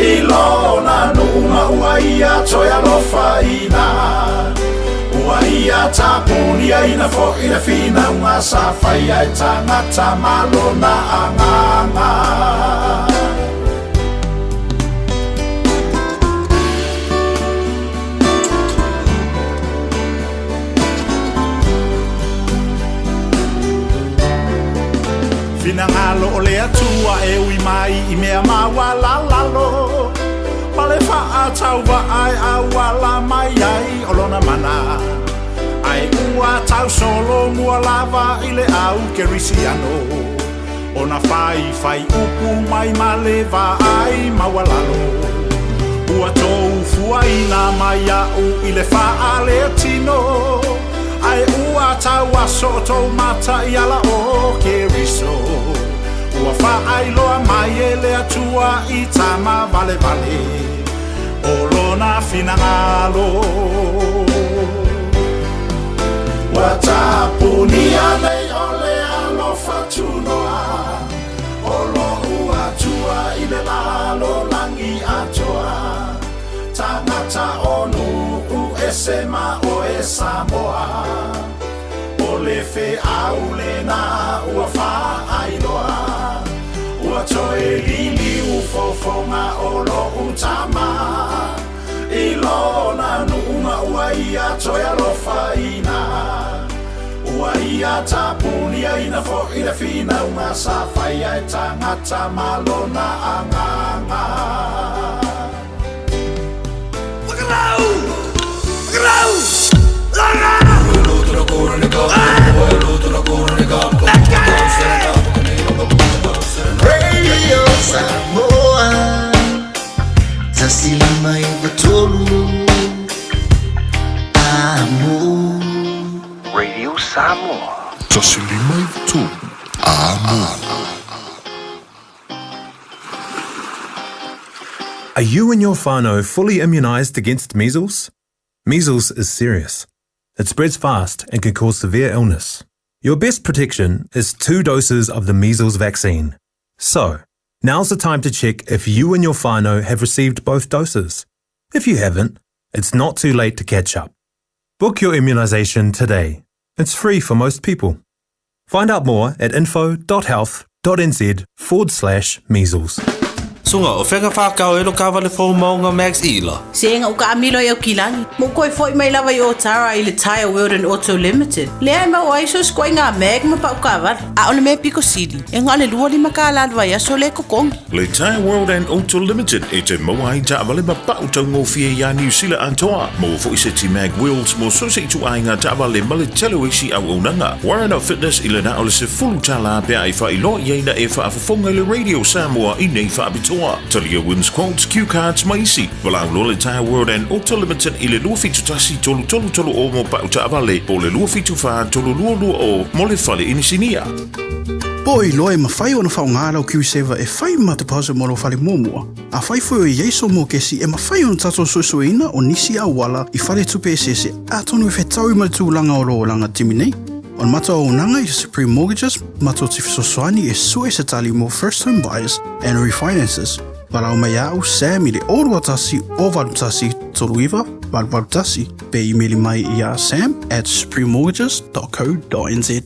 I lona nu'uga ua ia toe alofaina. Ua ia tapuniaina fo'i le finauga sa faia e tagata ma lona agaga. Finagalo o le Atua e ui mai i mea maualalalo, ma le faatauva'a e auala mai ai o lona mana, ae ua tausolomua lava i le au kerisiano ona faifai upu mai ma le vaai maualalo. Ua tou fuaina mai a'u i le faaletino, ae ua tauaso tou mata i ala o Keriso. Ua faailoa mai e le Atua i tama valevale o lona finagalo. Ua tapunia nei o le alofa tunoa o lo'u Atua i le lalolagi atoa, tagata o nuu ese ma oe Samoa. O le feau lena ua faailoa, ua toe liliu fofoga o lo'u tama. I lona nu'uga ua ia toe alofaina. Ua ia tapuniaina fo'i le finauga sa faia e tagata ma lona agaga. Radio Samoa 159 Amo. Radio Samoa. 153 Amo. Are you and your whānau fully immunised against measles? Measles is serious. It spreads fast and can cause severe illness. Your best protection is 2 doses of the measles vaccine. So, now's the time to check if you and your whānau have received both doses. If you haven't, it's not too late to catch up. Book your immunisation today. It's free for most people. Find out more at info.health.nz forward slash measles. Suga, o fea ka whākau e lo kāwale fou maunga Max Ila? Sega u kaamilo i Aukilani. Mo koe foi mai lava i Otara i le Tyre World and Auto Limited. Lea e maua ai so ikoaiga mag ma pau taavale. A o le mea pito sili, e na o le $25 le vaiaso lea e totogi. Le Tyre World and Auto Limited e te maua ai taavale ma pau taugofie iā Niu Sila atoa. Maua fo'i seti mag wheels mo so o se ituaiga taavale ma le tele o isi auaunaga. Warren Fitness i le na o le $10 pe a e faailoa i ai na e faafofoga i le Radio Samoa i nei faapitoa. Talia wins quotes, cue cards ma isi. Valaau loa le Tyre World and Auto Limited i le 271 3330 mo pau taavale po o le 274 3220 mo le fale inisinia. Po o iloa e mafai ona faaaoga lau KiwiSaver e fai ma deposit mo lou fale muamua. Afai foi o i ai sou mokesi e mafai ona tatou suesueina o nisi auala i faletupe eseese atonu e fetaui ma le tulaga o lou olaga taimi nei. O le matou auaunaga i Supreme Mortgages matou te fesoasoani e sue se tali mo first home buyers and refinances. Valaau mai ia au Sam i le 021 081 39 881 pe imeli mai ia sam at suprememortgages.co.nz.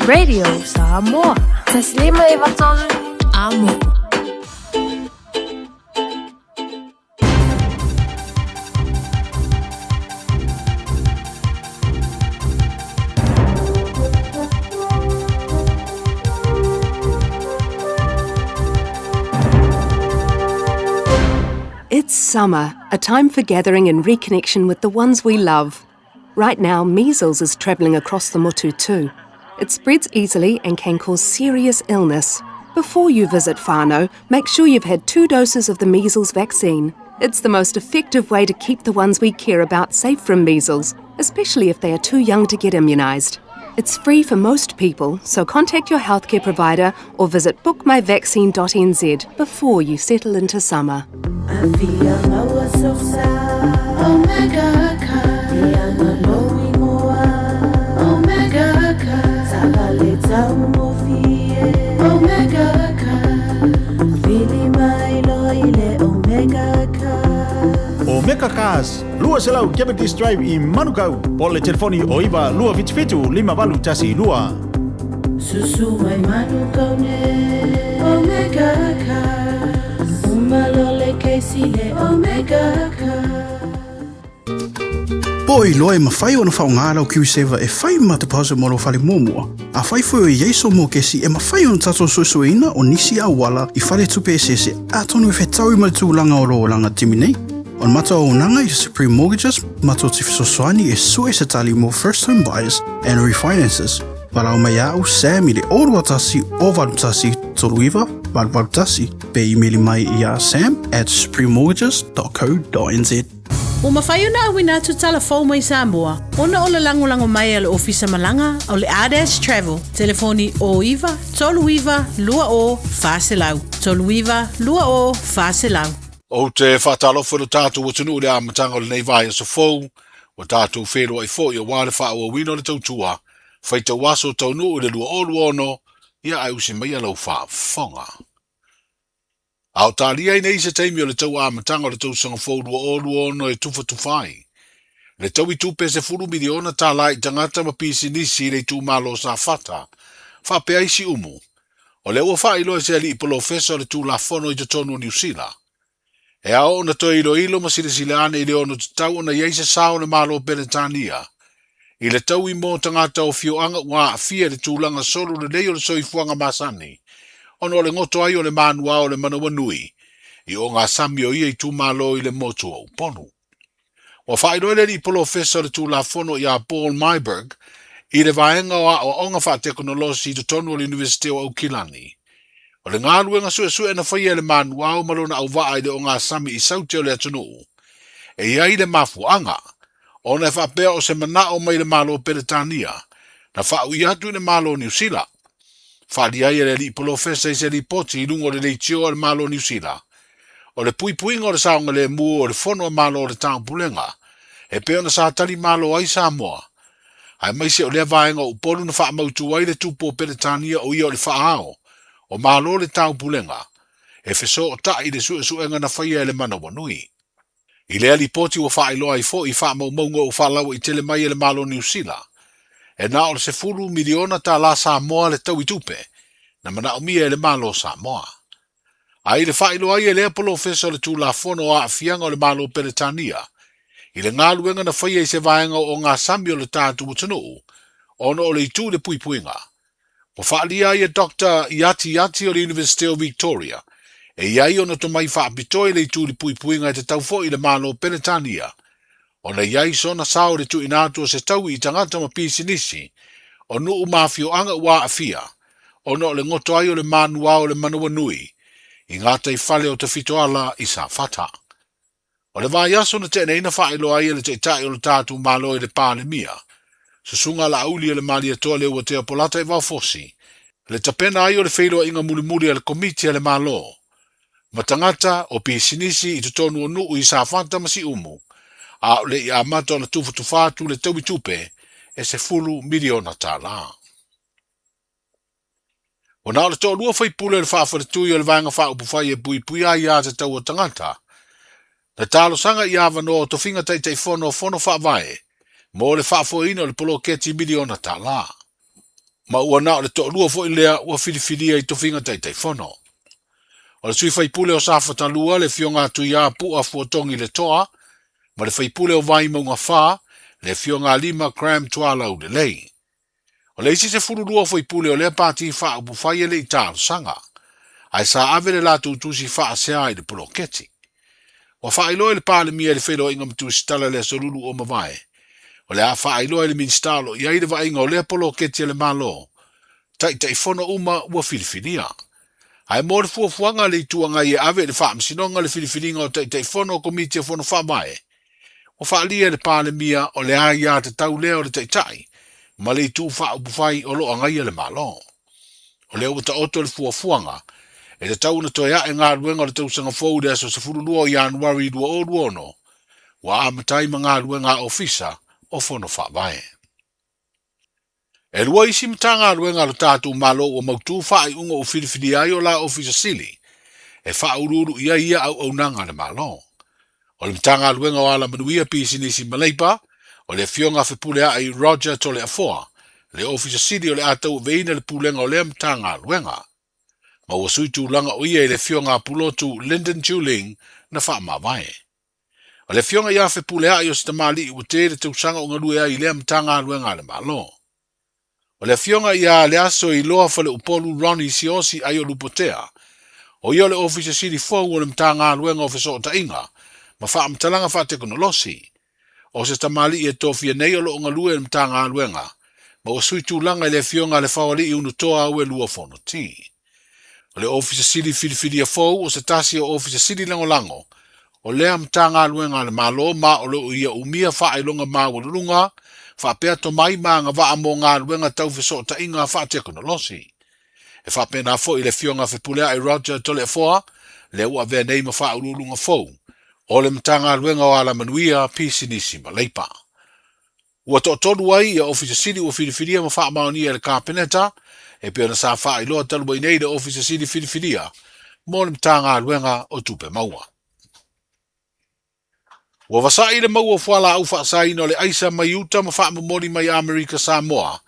Radio Samoa. 153 Amo. It's summer, a time for gathering and reconnection with the ones we love. Right now, measles is travelling across the motu too. It spreads easily and can cause serious illness. Before you visit whānau, make sure you've had 2 doses of the measles vaccine. It's the most effective way to keep the ones we care about safe from measles, especially if they are too young to get immunised. It's free for most people, so contact your healthcare provider or visit bookmyvaccine.nz before you settle into summer. Omega Cars, 200 Cavendish Drive i Manukau, po o le telefoni o 9 277 5812. Susu mai Manukau ne Omega Cars. Uma lo le keisi le Omega Cars. Po o iloa e mafai ona faaaoga lau KiwiSaver e fai ma deposit mo lou fale muamua. Afai foi o i ai sou mokesi e mafai ona tatou suesueina o nisi auala i faletupe eseese atonu e fetaui ma le tulaga o lou olaga taimi nei. O le matou auaunaga i Supreme Mortgages matou te fesoasoani e sue se tali mo first home buyers and refinances. Valaau mai ia au Sam i le 021 081 39 881 pe imeli mai ia sam@suprememortgages.co.nz. Ua mafai ona auina atu tala fou mai Samoa ona o le lagolago mai a le Ofisa Malaga o le Ardash Travel. Telefoni 09 39 20 400 39 20 400. Ou te faatalofa i lo tatou atunuu i le amataga o lenei vaiaso fou, ua tatou feiloai foi aua le faaauauina o le tautua faitau aso taunuu i le 2026, ia ae usi maia lau faafofoga. A o talia ai nei se taimi o le tau amataga o le tausaga fou 2026 e tufatufa ai le taui tupe $10 miliona i tagata ma pisinisi i le itumalo o Safata, faapea ai Siumu, o lea ua faailoa e se alii polofesa o le Tulafono i totonu o Niu Sila. E ao ona toe iloilo ma silasila ane i le ono tatau ona i ai se sao o le Malo o Peretania i le taui mo tagata o afioaga ua aafia i le tulaga solo lelei o le soifuaga masani ona o le goto ai o le manuao o le manawanui i ogasami o ia itumalo i le motu o Upolu. Ua faailoa e le alii polofesa o le Tulafono ia Paul Myburgh i le vaega o aoaoga faatekonolosi i totonu o le Iunivesite o Aukilani. O le galuega suesue na faia e le manuao ma lona auvaa i le ogasami i Saute o le atunuu, e i ai le mafuaaga ona e faapea o se manao mai le Malo o Peretania na faaui atu i le Malo o Niu Sila. Faaalia ai e le alii polofesa i se lipoti i luga o le leitio a le Malo o Niu Sila, o le puipuiga o le saogalemu o le Fono a Malo o le Taupulega, e pei ona sa tali malo ai Samoa, aemaise o lea vaega o Upolu na faamautu ai le tupu o Peretania o ia o le faaao o Malo o le Taupulega, e fesootai i le suesuega na faia e le Manawanui. I lea lipoti ua faailoa ai foi i faamaumauga ua faalauaitele mai e le Malo o Niu Sila, e na o le $10 miliona Samoa le taui tupe na manaomia e le Malo o Samoa. A i le faailoa ai e lea polofesa o le Tulafono o Aafiaga o le Malo o Peretania i le galuega na faia i se vaega o ogasami o le tatou atunuu ona o le itu i le puipuiga, ua faaalia ai e Doctor Iati Iati o le Iunivesite o Victoria e i ai ona tomai faapitoa i le itu i le puipuiga e tatau foi i le Malo o Peretania ona i ai sona sao i le tuuina atu o se taui i tagata ma pisinisi o nuu ma afioaga ua aafia ona o le goto ai o le manuao o le manawanui i gataifale o Tafitoala i Safata. O le vaiaso na tea nei na faailoa ai e le Taitai o le tatou Malo i le Palemia, Susuga Laauli o le Malietoa Leuatea Polata i Vaofosi, le tapena ai o le feiloaiga mulimuli a le Komiti a le Malo ma tagata o pisinisi i totonu o nuu i Safata ma Siumu, a o le i amata ona tufatufa atu le taui tupe e $10 miliona. Ua na o le toalua faipule o le faafaletui o le Vaega Faaupufai e puipuia ai aiatatau a tagata, na talosaga i avanoa o tofiga Taitaifono o Fono Faavae mo le faafoeina o le poloketi miliona tala. Ma ua na o le toalua foi lea ua filifilia i tofiga Taitaifono. O le sui faipule o Safata 2, le Afioga a Tuiapu'a Fuatogi Letoa, ma le faipule o Vaimauga 4, le Afioga a Lima Cram Tualaulelei. O le isi 12 faipule o lea pati faaupufai e le i talosaga, ae sa ave le latou tusi faasea i le poloketi. Ua faailoa e le Palemia i le feiloaiga ma tusitala i le Aso Lulu ua mavae, o le a faailoa e le Minisita o lo o i ai le vaaiga o lea poloketi a le Malo, Taitaifono uma ua filifilia. Ae mo le fuafuaga a le Itu Agai e ave i le Faamasinoga le filifiliga o Taitaifono o Komiti o Fono Faavae, ua faaalia e le Palemia o le aiatatau lea o le Taitai ma le Itu Faaupufai o lo o agaia le Malo. O lea ua taoto le fuafuaga e tatau ona toe ae galuega o le tausaga fou i le aso 12 o Ianuari 2026, ua amata ai ma galuega a Ofisa o Fono Faavae. E lua isi Matagaluega a lo tatou Malo ua mautu faaiuga ua filifilia ai o la Ofisa Sili e faauluulu i ai ia auaunaga a le Malo. O le Matagaluega o Alamanuia, Pisinisi ma Leipa, o le Afioga a Fepuleai Roger Toleafoa, le Ofisa Sili o le a tauaveina le pulega o lea Matagaluega. Ma ua sui tulaga o ia i le Afioga a Pulotu Lyndon Juling na faamavae. O le Afioga ia Fepuleai o se tamalii ua tele tausaga o galue ai i lea Matagaluega a le Malo. O le Afioga ia Leasoiloa Faleupolu Ronnie Siaosi Aiolupotea, o ia o le Ofisa Sili fou o le Matagaluega o Fesootaiga ma Faamatalaga Faatekonolosi. O se tamalii e tofia nei o lo o galue i le Matagaluega, ma ua sui tulaga i le Afioga a Lefaoalii Unutoa Auelua Fonoti. O le Ofisa Sili filifilia fou o se tasi o Ofisa Sili Lagolago o lea Matagaluega a le Malo ma o lo o ia umia faailoga maualuluga faapea tomai ma agavaa mo galuega tau fesootaiga faatekonolosi. E faapena foi le Afioga Fepuleai Roger Toleafoa lea ua avea nei ma Faauluuluga fou o le Matagaluega o Alamanuia, Pisinisi ma Leipa. Ua toatolu ai ia Ofisa Sili ua filifilia ma faamaonia e le Kapeneta, e pei ona sa faailoa talu ai nei le Ofisa Sili filifilia mo le Matagaluega o Tupe Maua. Ua vasa'i le maua o fualaau faasaina o le aisa mai uta ma faamomoli mai Amerika Samoa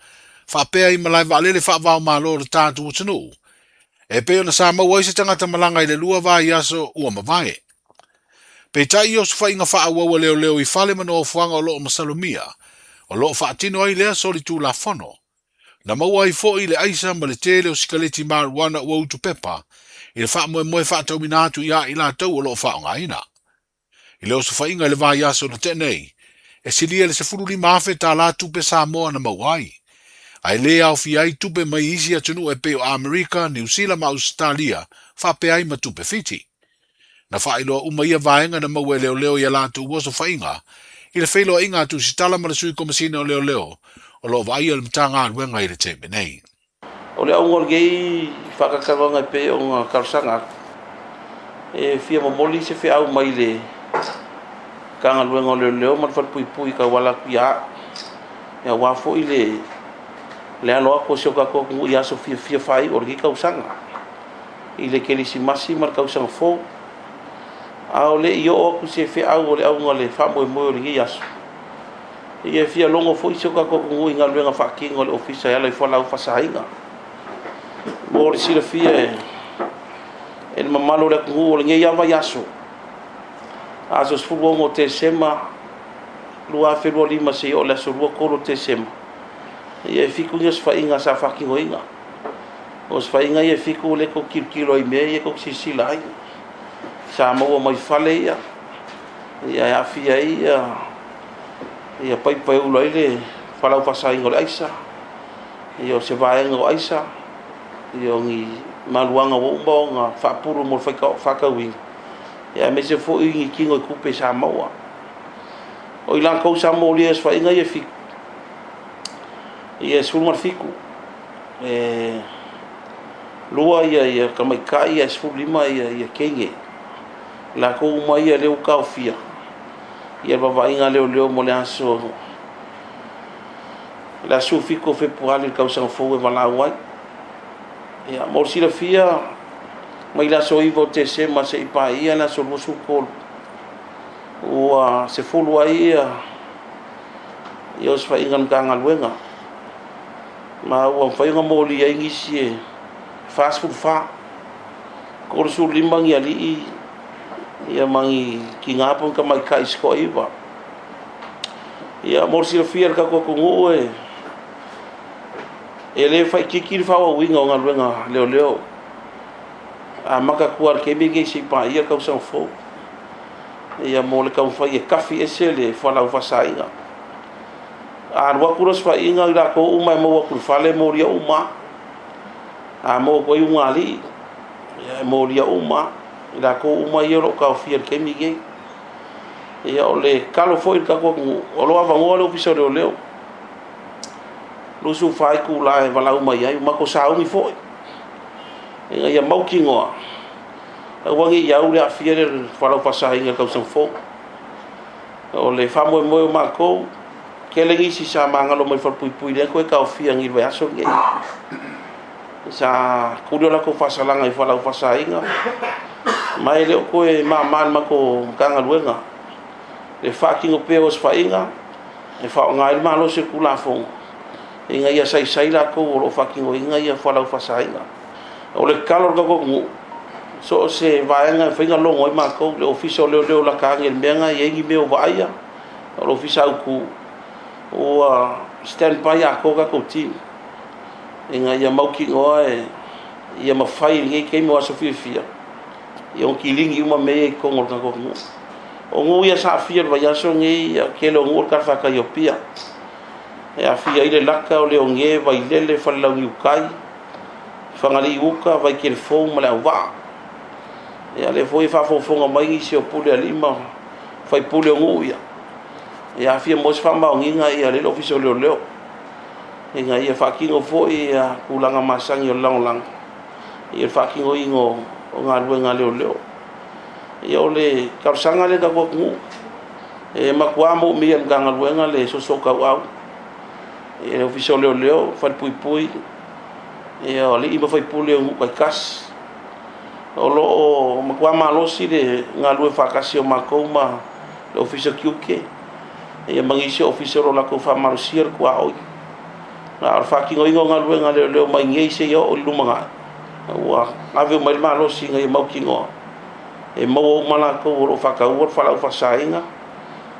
faapea i malae vaalele faava-o-Malo o le tatou atunuu, e pei ona sa maua ai se tagata malaga i le lua vaiaso ua mavae. Peitai i osofaiga faaauau a leoleo i fale ma nofoaga o lo o masalomia, o lo o faatino ai lea solitulafono. Na maua ai foi le aisa ma le tele o sikaleti marijuana ua utupepa i le faamoemoe faataumina atu iā i latou o lo o faaaogaina. I le osofaiga i le vaiaso na tea nei, e silia i le $15,000 tala tupe Samoa na maua ai, ae le aofia ai tupe mai isi atunuu e pei o Amerika, Niu Sila ma Ausetalia faapea ai ma tupe Fiti. Na faailoa uma ia vaega na maua e leoleo i a latou osofaiga i le feiloaiga a Tusitala ma le Sui Komesina o Leoleo o lo o vaaia le Matagaluega i le taimi nei. O le auga o lenei faatalatalanoaga e pei ona talosaga atu, e fia momoli se feau mai le Matagaluega o Leoleo ma le Falepuipui e tauala atu ia au, aua foi le alo atu o si o tatou atunuu i aso fiafia faaiu o lenei tausaga i le Kerisimasi ma le tausaga fou. A o le i oo atu se feau o le auga o le faamoemoe o lenei aso, Ia e fia logo foi si o tatou atunuu i galuega faatino a le Ofisa e ala i fualaau faasaina. Mo le silafia e le mamalu o le atunuu o lenei lava vaiaso, aso 16 o Tesema 2025 seia oo i le aso 23 o Tesema, ia e fitu ni osofaiga sa faatinoina. O osofaiga ia e fitu lea tou te tilotilo ai i mea ia tou te silasila ai. Sa maua mai fale ia, ia e aafia ai ia ia paipa e ula ai le falau faasaina o le aisa, ia o se vaega o aisa, ia o ni maluaga ua uma ona faapulu mo le faatauina, ia aemaise foi ni tino i tupe sa maua. O i latou sa molia i osofaiga ia e fitu, ia e 17, e lua ia, ia tamaitai ae 15 ia, ia teine. Latou uma ia lea ua taofia ia le vaavaaiga a leoleo mo le aso le aso 17 o Fepuari le tausaga fou e valaau ai. Ia, mo le silafia, mai le aso 9 o Tesema seia paia le aso 23, ua sefulu ai ia ia osofaiga a le Matagaluega, ma ua mafai ona molia ai nisi e 44, 35 ni alii ia ma ni tina po o ni tamaitai se toaiva. Ia mo le silafia e le tatou atunuu e e le faaitiiti le faaauauina o galuega leoleo. Amata atu lava i le taimi lenei seia paia le tausaga fou. Ia mo le taumafai e tafi ese le fualaau faasaina. A alu atu le osofaiga i latou uma e maua atu i le fale e molia uma. A maua atu ai ugaalii, ia e molia uma i latou uma ia o lo o taofia i le taimi lenei. Ia o le tatalo foi i le tatou atunuu, o lo o avanoa le Ofisa o Leoleo 24 itula e valaau mai ai, ua matou sauni foi ina ia mautinoa aua ne i au le aafia le fualaau faasaina i le tausaga fou. O le faamoemoe o matou, tele nisi sa magalo mai le falepuipui lea toe taofia i le vaiaso lenei. Sa tuli o latou faasalaga i fualaau faasaina, ma e le o toe mama i le matou Matagaluega. Le faatino pea o osofaiga e faaaoga ai le malosi o le Tulafono ina ia saisai latou o lo o faatinoina ia fualaau faasaina. O le tatalo a le tatou atunuu, so o se vaega e mafai ona logo ai matou, le Ofisa o Leoleo lata ane i le mea lena e i ai ni mea o vaaia, o le Ofisa autu, ua stand by atoa tatou team ina ia mautinoa ia mafai i lenei taimi o aso fiafia ia ona kilini uma mea ia i totonu o le tatou atunuu. O nuu ia sa aafia i le vaiaso lenei, tele o nuu o le talafatai o Apia, e aafia ai le Laka, o Leone, Vailele, Falelauniu Tai, Fagalii Uta, Vaitele Fou ma Leauvaa. Ia lea foi e faafogafoga mai nisi o pule alii ma faipule o nuu ia, ia afia mo se faamaoniga ia lea le Ofisa o Leoleo ina ia faatino foi ia tulaga masani o le lagolago ia le faatinoina o galuega a leoleo. Ia o le talosaga lea i le tatou atunuu, e matua moomia e le Matagaluega le soosoo tauau i le Ofisa o Leoleo, Falepuipui, ia o alii ma faipule o nuu taitasi. O lo o matua malosi le galulue faatasi o matou ma le Ofisa Tiute ia ma nisi o ofisa o lo o latou faamalosia le tuaoi. A o le faatinoina o galuega a leoleo mai nei seia oo i le lumanai, ua ave uma i ai le malosi ina ia mautinoa e maua uma latou o lo o faataua le fualaau faasaina.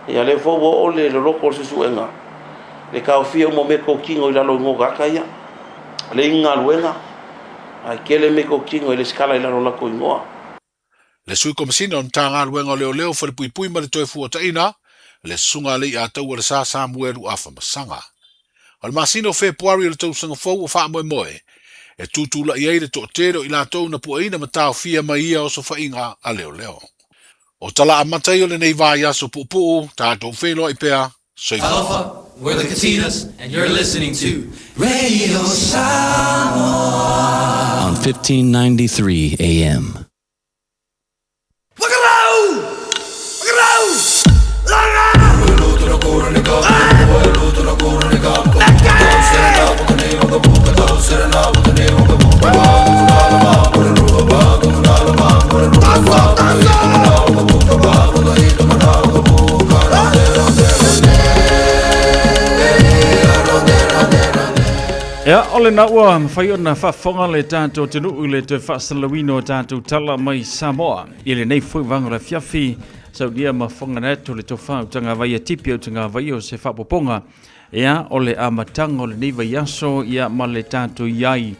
Ia lea foi ua oo le loloto o le suesuega le taofia uma o meatotino i lalo o igoa o tagata ia. Leai ni galuega, ae tele meatotino e resitala i lalo o latou igoa. Le Sui Komesina o le Matagaluega o Leoleo, Falepuipui ma le Toefuataiga, le Susuga a Leiataua Lesa Samuelu Afamasaga. O le masina o Fepuari o le tausaga fou o faamoemoe e tutulai ai le toatele o i latou na pueina ma taofia mai ia osofaiga a leoleo. O tala amata ia o lenei vaiaso puupuu, tatou feiloai pea, soifua. Talofa, we're the Katinas and you're listening to Radio Samoa on 1593 AM. Ia, o lena ua mafai ona faafofoga le tatou atunuu i le toe faasalalauina o tatou tala mai Samoa i lenei foi vaega o le afiafi saunia ma fofoga atu le tofa utagavai a tipi utagavai o se faapopoga ia o le amataga o lenei vaiaso ia ma le tatou i ai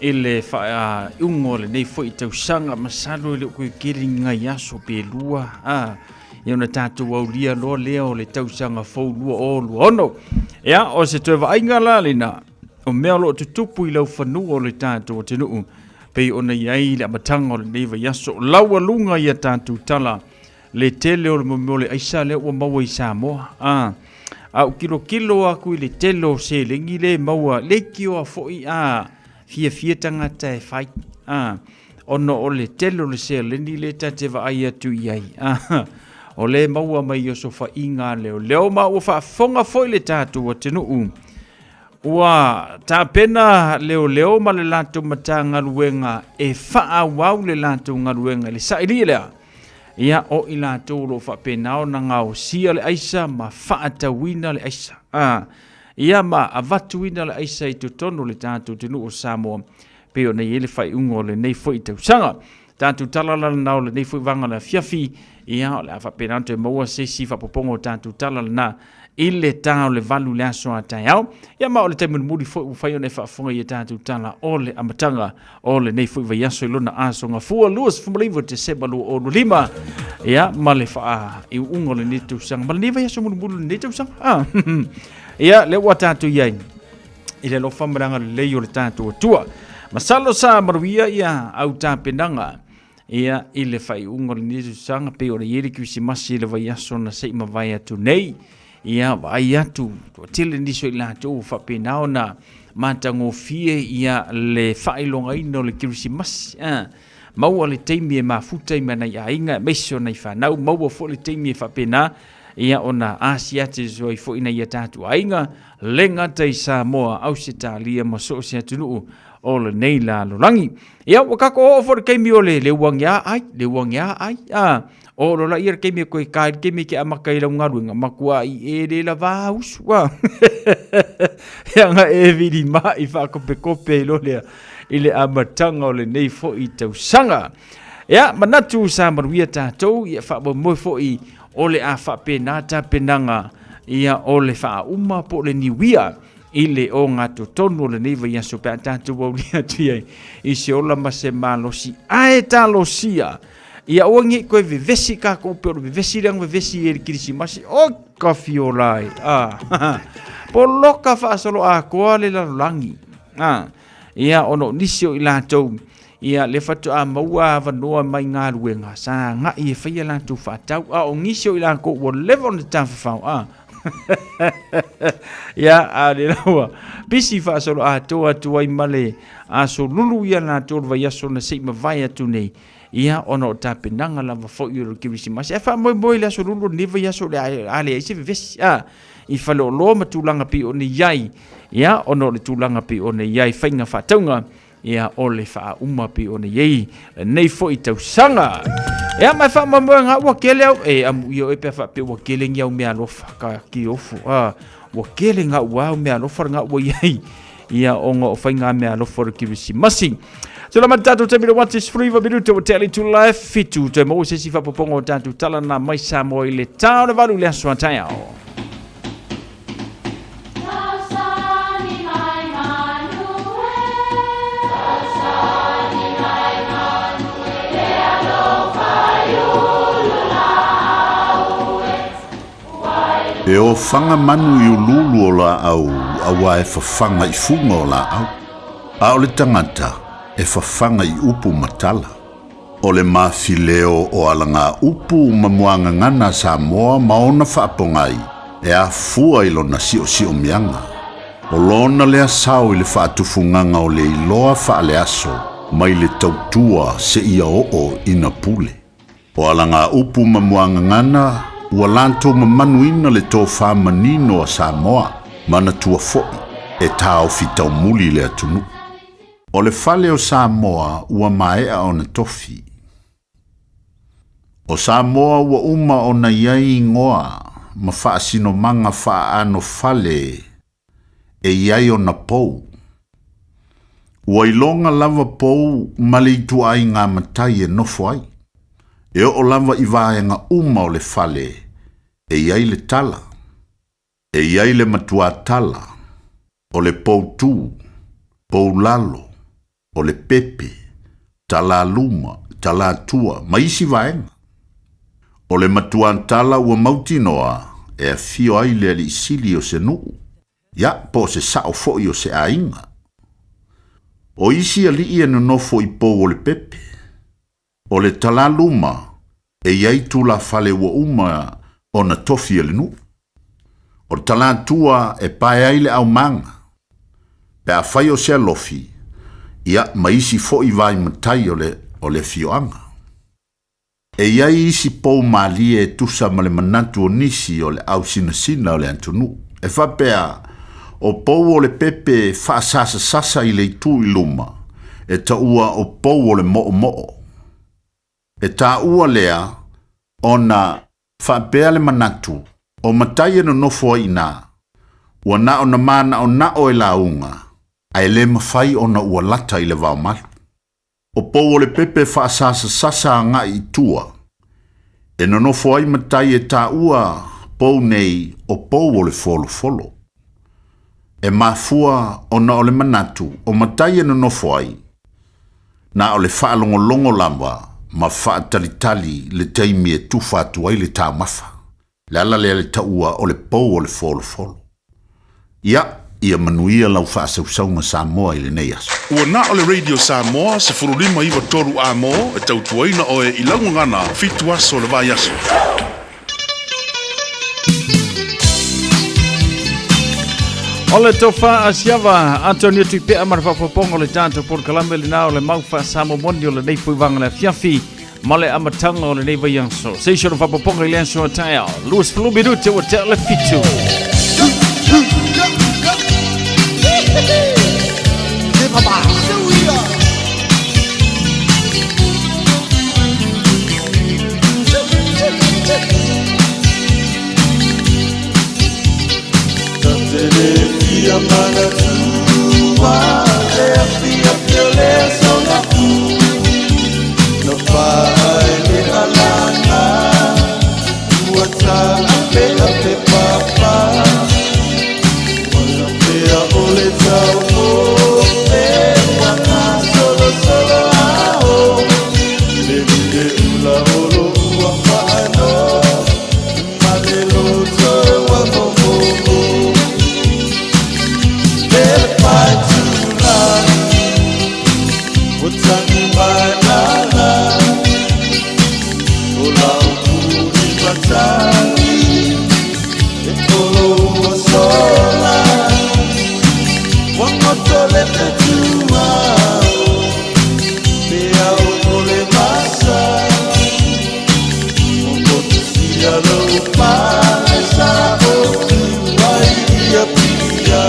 i le faaiuga o lenei foi tausaga masalo e le o toe tele ni nai aso pe lua a ia ona tatou aulia loa lea o le tausaga fou 2026. Ia, o se toe vaaiga la lena o mea o lo o tutupu i laufanua o le tatou atunuu pei ona i ai le amataga o lenei vaiaso laualuga i a tatou tala le tele o le mea o le aisa lea ua maua i Samoa. A, a ou tilotilo aku i le tele o seleni le maua, leitioa foi a fiafia tagata e fai. A, ona o le tele o le seleni lea ta te vaai atu i ai. A, o lea e maua mai i osofaiga a leoleo ma ua faafofoga foi le tatou atunuu. Ua tapena leoleo ma le latou Matagaluega e faaauau le latou galuega i le sailia lea. Ia, o i latou o lo o faapena ona gaosia le aisa ma faatauina le aisa. A, ia ma avatuina le aisa i totonu o le tatou atunuu o Samoa, pei ona i ai le faaiuga o lenei foi tausaga. Tatou tala la lena o lenei foi vaega o le afiafi, ia, o le a faapena ona toe maua se isi faaopoopoga o tatou tala lena i le ta o le 8 i le aso a taeao. Ia ma o le taimi mulimuli foi ua mafai ona e faafofoga i a tatou tala o le amataga o lenei foi vaiaso i lona aso gafua 29 Tesema 2025. Ia ma le faaiuga o lenei tausaga ma lenei vaiaso mulimuli o lenei tausaga. Ah. Ia lea ua tatou i ai i le alofa ma le agalelei o le tatou Atua. Masalo sa manuia ia au tapenaga ia i le faaiuga o lenei tausaga pei ona i ai le Kerisimasi i le vaiaso na se i mavae atu nei. Ia vaai atu, toatele nisi o i latou ua faapena ona matagofie ia le faailogaina o le Kerisimasi. Ah, maua le taimi e mafuta ai ma nai aiga aemaise o nai fanau, maua foi le taimi e faapena ia ona asiasi ai foi nai a tatou aiga, le gata i Samoa, Ausetalia ma so o se atunuu. o lenei lalolagi. Ia, ua tatou oo foi i le taimi o le le uagi a ai, le uagi a ai, a, o lola ia le taimi e toe ka ai le taimi e te amata i lau galuega, matua i e le lava usu, a. Ia ga e vilima'i faakopekope ai loa lea i le amataga o lenei foi tausaga. Ia, manatu sa manuia tatou, ia faamoemoe foi o le a faapena tapenaga ia o le faauma po o le niuia i le ogatotonu o lenei vaiaso pe a tatou aulia atu i ai i se ola ma se malosi ae talosia ia aua ne i toe vevesi tatou pei o le vevesi lea na vevesi ai i le Kerisimasi. Oi ka fiola e! Ah, poloka faasoloatoa le lalolagi. Ah, ia ona o nisi o i latou ia lea faatoa maua avanoa mai galuega sa agai e fai a latou faatau, a o nisi o i latou ua leva ona tafafao a ia a le laua pisi faasoloatoa atu ai ma le aso lulu ia latou le vaiaso na se i mavae atu nei ia ona o tapenaga lava foi o le Kerisimasi. Ae faamoemoe i le aso lulu o lenei vaiaso o le a leai se vevesi a i faleoloa ma tulaga pei ona i ai, ia ona o le tulaga pei ona i ai faiga faatauga ia o le faauma pei ona i ai lenei foi tausaga. Ia ma e faamoemoe ua kele au e amu ia oe pe a faapea ua kele ni au meaalofa ka kiofu a ua kele ga'u au meaalofa le ga'u ua i ai ia ona o faiga meaalofa o le Kerisimasi. Tula mai le tatou taimi le uati 19 minuta ua tea le itula e 7 toe maua se isi faaopoopoga o tatou tala na mai Samoa i le ta o le 8 i le aso a taeao. E ofaga manu i uluulu o laau auā e fafaga i fuga o laau, a o le tagata e fafaga i upu ma tala. O le mafileo o alagaupu ma muagagana a Samoa ma ona faapogai e afua i lona siosiomiaga. O lona lea sao i le faatufugaga o le iloa faaleaso mai le tautua seia oo ina pule. O alagaupu ma muagagana ua latou mamanuina le tofa manino a Samoa, manatua foi e taofi taumuli le atunuu. O le fale o Samoa ua maea ona tofi. O Samoa ua uma ona i ai igoa ma faasinomaga faaano fale e i ai ona pou. Ua iloga lava pou ma le ituaiga matai e nofo ai. E oo lava i vaega uma o le fale e i ai le tala. E i ai le matua tala, o le poutū, poulalo, o le pepe, talaluma, talatua, ma isi vaega. O le matua tala ua mautinoa e afio ai le alii sili o se nuu, ia po o se sao foi o se aiga. O isi alii e nonofo i pou o le pepe. O le talaluma e i ai tulafale ua uma ona tofi e le nuu. O le talatua e pae ai le aumaga, pe afai o se alofi, ia ma isi foi vai matai o le, o le afioaga. E i ai isi pou malie e tusa ma le manatu o nisi o le ausinasina o le atunuu. E faapea, o pou o le pepe faasasasasa i le itu i luma, e taua o pou o le moomoo. E taua lea ona faapea le manatu o matai e nonofo ai i ina, ua na ona mānaonao e lauga, ae le mafai ona ua lata i le vaomalu. O pou o le pepe faasasasasa agai i tua, e nonofo ai matai e taua pou nei o pou o le folofolo. E mafua ona o le manatu o matai e nonofo ai, na o le faalogologo lava ma faatalitali le taimi e tufa atu ai le taumafa. Le ala lea le taua o le pou o le folofolo. Ia, ia manuia lau faasausauga Samoa i lenei aso. Ua na o le Radio Samoa 15 93 A mo e tautuaina oe i lau gagana fitu aso o le vaiaso. O le tofa a siava Antonio Tuipea ma le faaopoopoga o le tatou polokalame lena o le mau faa-Samoa moni o lenei foi vaega le afiafi ma le amataga o lenei vaiaso. Se i sona faaopoopoga i le aso a taeao. 20 minute ua tea le 7. manatua le afiafi o le aso gapu Na pae le alaga ua taapeape papa Ua pea o le tauofe ua gasolosolo ao Le lie ula o lou afaano ma le loto ua momomo Le paetulagi ua tagi mai ala O lau puli matagi e olo ua sola Ua goto le fetuao pe ao o le vasa Ua motusia lou pale sa o ai i Apia.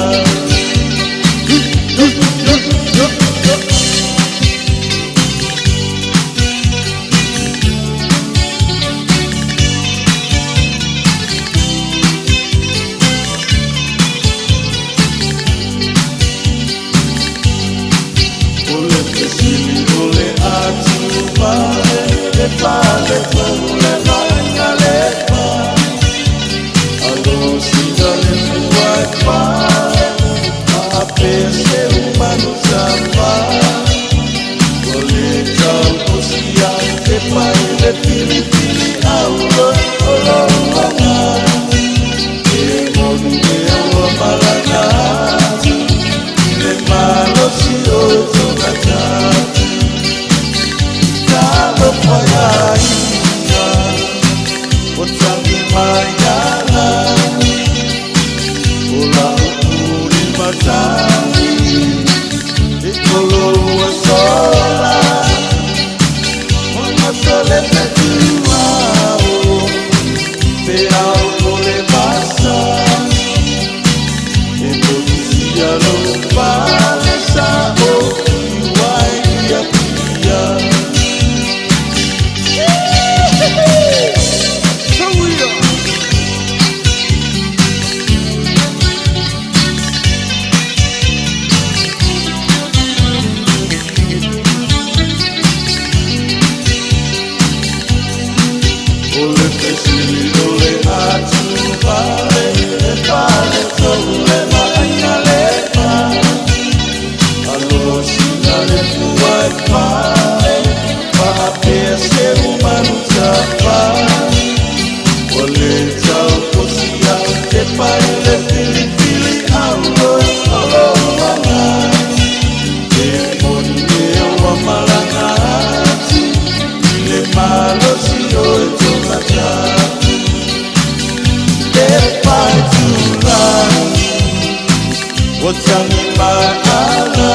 O le fesili o le atuvale e pale tonu le vaaiga lepa Alosina le fua e pale faapea se umanu tapa Ua le tau osia e pai le filifili aulo o lou aga E moni ea ua malaga atu i le malosi o Tongatapu Talofa ia ia ua tagi mai ala O lau puli matagi e olo ua sola Ua goto le fetuao pe ao o le vasa E motusia lou pale sa o ai i Apia. O le fesili o le atuvale e pale tonu le vaaiga lepa Alosina le fua e pale faapea se umanu tapa Ua le tau osia e pai le filifili aulo o lou aga E moni ea ua malaga atu i le malosi o Tongatapu E paetulagi ua tagi mai ala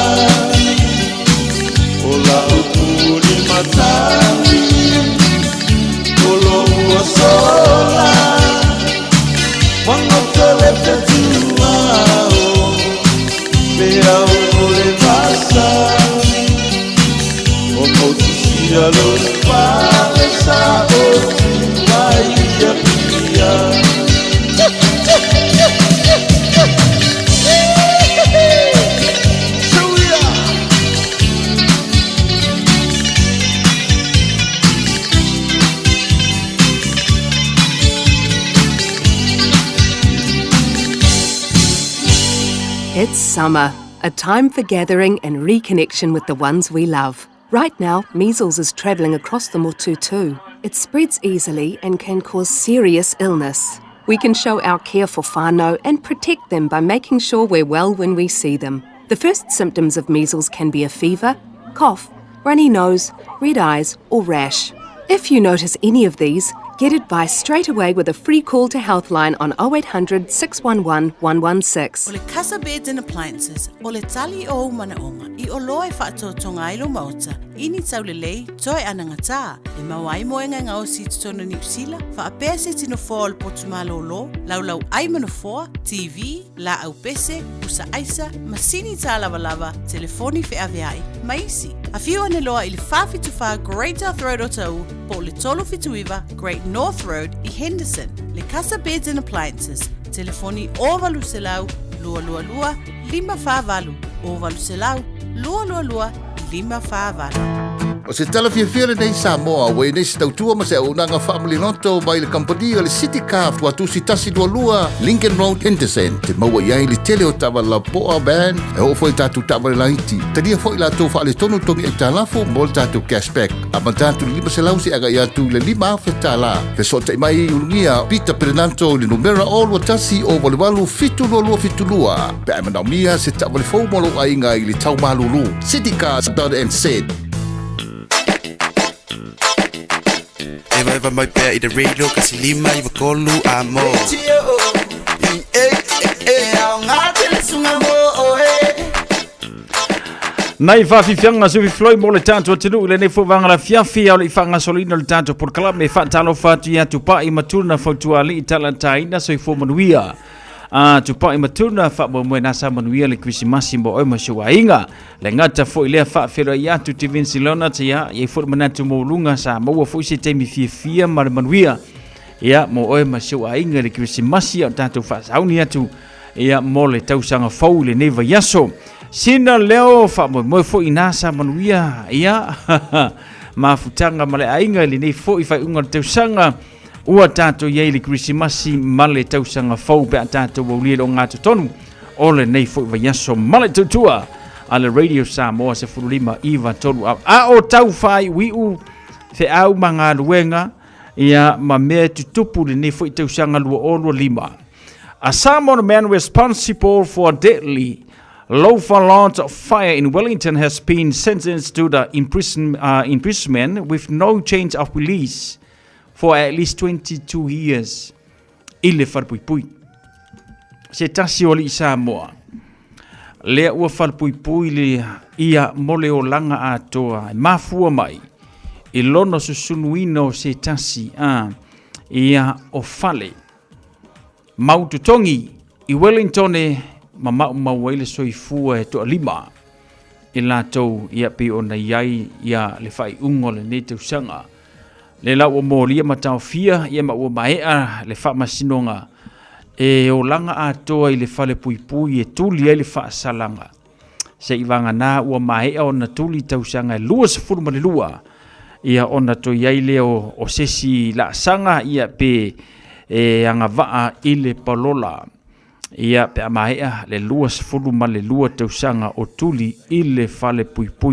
O lau puli matagi olo ua sola Ua goto le fetuao pe ao o le vasa Ua motusia lou pale sa o ai i Apia. It's summer, a time for gathering and reconnection with the ones we love. Right now, measles is travelling across the motu too. It spreads easily and can cause serious illness. We can show our care for whānau and protect them by making sure we're well when we see them. The first symptoms of measles can be a fever, cough, runny nose, red eyes, or rash. If you notice any of these, get advice straight away with a free call to Healthline on 0800 611 116. O le Casa Beds and Appliances, o le tali o ou manaoga, i oloa e faatoatoga ai lou maota, i ni taulelei, toe anagatā, e maua ai moega e gaosi i totonu o Niu Sila, faapea se tino foa o le potu malōlō, laulau ai ma nofoa, TV, laau pese, pusa aisa, masini tālavalava, telefoni feaveai, ma isi. Afio ane loa i le 474 Great South Road o Taʻu, po o le 379 Great North Road i Henderson. Le Casa Beds and Appliances, telefoni 0800 222 548 0800 222 548. O se tala fiafia lenei Samoa, ua i nei se tautua ma se auaunaga faamaliloto mai le kamupani o le City Car ua tusi 122 Lincoln Road, Henderson. Te maua i ai le tele o taavale lapoa, van, e oo foi i tatou taavale laiti. Talia foi latou faaletonu togi aitalafu mo le tatou cashback. Amata atu i le 500 seia agai atu i le $5,000. Fesootai mai i Ulugia Peter Perenato i le numera 021 088 7272 pe a e manaomia se taavale fou mo lou aiga i le tau malulu. Citycars.nz. Evaeva mai pea i le radio kasi 593 a mo. Nai faafiafiaga se fifiloi mo le tatou atunuu i lenei foi vaega lafiafi a o le i faagasoloina le tatou polokalame e faatalofa atu ia Tupai ma Tuna Fautualii Talataina soifua manuia. A Tupai ma Tuna faamoemoe na sa manuia le Kerisimasi mo oe ma si ou aiga. Le gata foi lea faafeiloai atu te Vinci Leonard ia i ai foi le manatu maualuga sa maua foi se taimi fiafia ma le manuia ia mo oe ma si ou aiga i le Kerisimasi a o tatou faasauni atu ia mo le tausaga fou i lenei vaiaso. Sina leo faamoemoe foi ina sa manuia ia mafutaga ma le aiga i lenei foi faaiuga o le tausaga ua tatou i ai i le Kerisimasi ma le tausaga fou pe a tatou aulia i le ogatotonu o lenei foi vaiaso ma le tautua a le Radio Samoa 15 9 3 a, a o tau whaaiuiu feau ma galuega ia ma mea e tutupu lenei foi tausaga 2025. A Samoan man responsible for a deadly Lofa fire in Wellington has been sentenced to the imprisonment with no chance of release for at least 22 years i le falepuipui. Se tasi o alii Samoa, lea ua falepuipui le ia mo le olaga atoa e mafua mai i lona susunuina o se tasi a ia o fale mau totogi i Wellington e ma maumau ai le soifua e toalima i latou ia pei ona i ai ia le faaiuga o lenei tausaga. Le la ua molia ma taofia ia ma ua maea le faamasinoga e olaga atoa i le fale puipui e tuli ai le faasalaga. Seiavagana ua maea ona tuli tausaga e 22 ia ona toe i ai lea o se isi laasaga ia pe e agavaa i le palola. Ia pe a maea le 22 tausaga o tuli i le fale puipui.